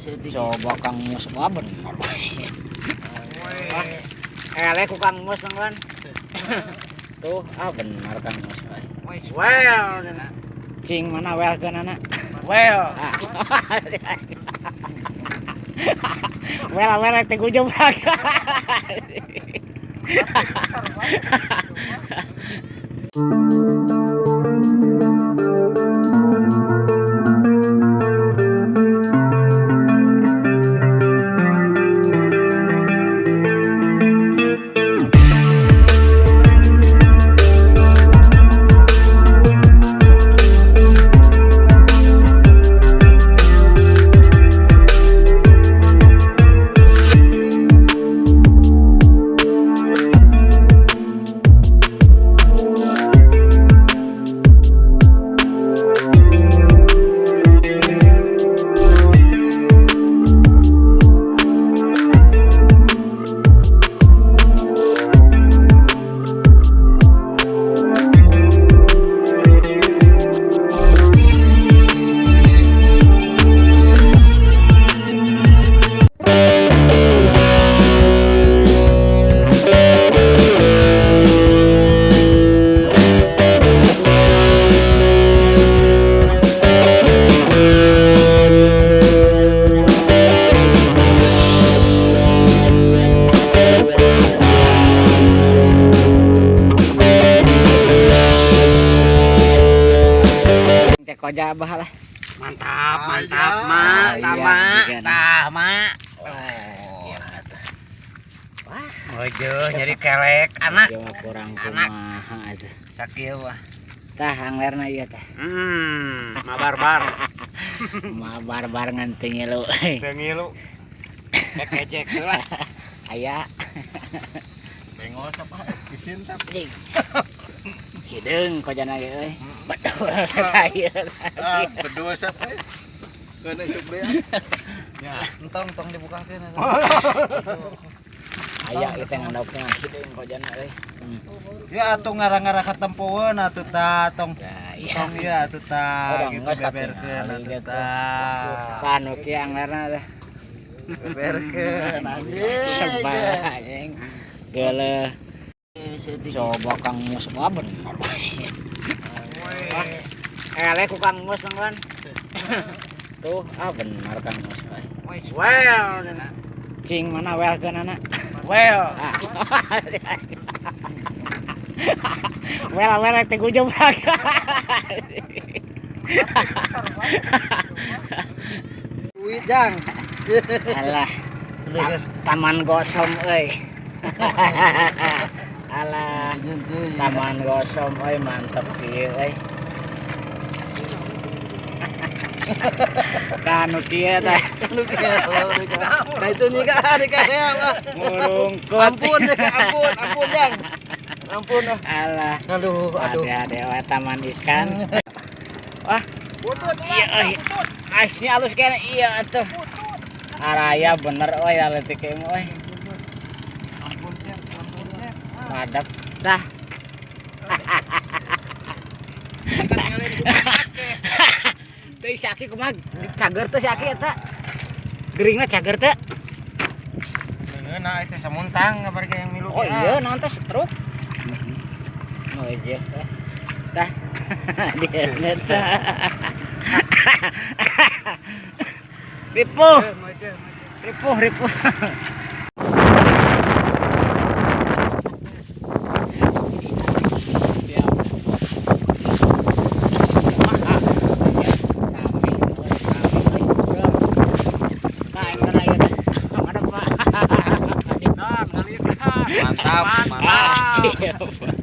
Coba Kang Mus, wah bener. Eleh ku Kang Mus, Bang Lan. Tuh, ah bener Kang Mus. Well, Cing mana well ke nana? Well. Well, well teh gujubrak. Cek koja abah lah. Mantap, mantap, mak, tama, tama. Oh. Wah, Mojo nyari kelek anak. Kurang kumaha atuh. Sakieu wah. Tah anglerna ieu tah. Mabarbar. Mabarbar ngan teu ngilu. Teu ngilu. Kejek lah. Aya. Bengol siapa? Isin siapa? Hideung kojana ge euy. Bedul tah ieu. Ah, bedul siapa? Keuna isuk deui. Ya, entong tong dibukakeun eta. Aya ieu teh ngandapna hideung kojana euy. Ya atuh ngarang-ngarang katempoeun atuh ta tong. Ya, tong ieu atuh ta gitu beberkeun atuh ta. Tah nu kieu anglerna teh. Beberkeun anjing. Sebal anjing. Geuleuh. Coba Kang Mus, wah bener. Eleh ku Kang Mus, Bang Lan. Tuh, ah bener Kang Mus. Well, Cing mana well ke nana? Well. Well, well teh gujubrak. Duit jang. Alah. Taman gosom euy. Alah, taman gosom euy mantep kieu euy. Tah nu kieu tah. Nu kieu. Nah itu nyika dikasih mah. Ngurungkut. Ampun, ampun, ampun jang. Ampun ah. Alah. Aduh, aduh. Ada dewa taman ikan. Wah. Butut iya euy. Aisnya alus kene iya atuh. Araya bener euy leutik ieu mah euy. Madep tah. Teu si Aki kumaha cager teh si Aki eta. Geuringna cager teh. Ngeunah itu samuntang kabar yang milu. Oh iya naon teh stroke. Oh iya tah. Dia tah. Ripuh. Ripuh, ripuh. Mantap, mantap.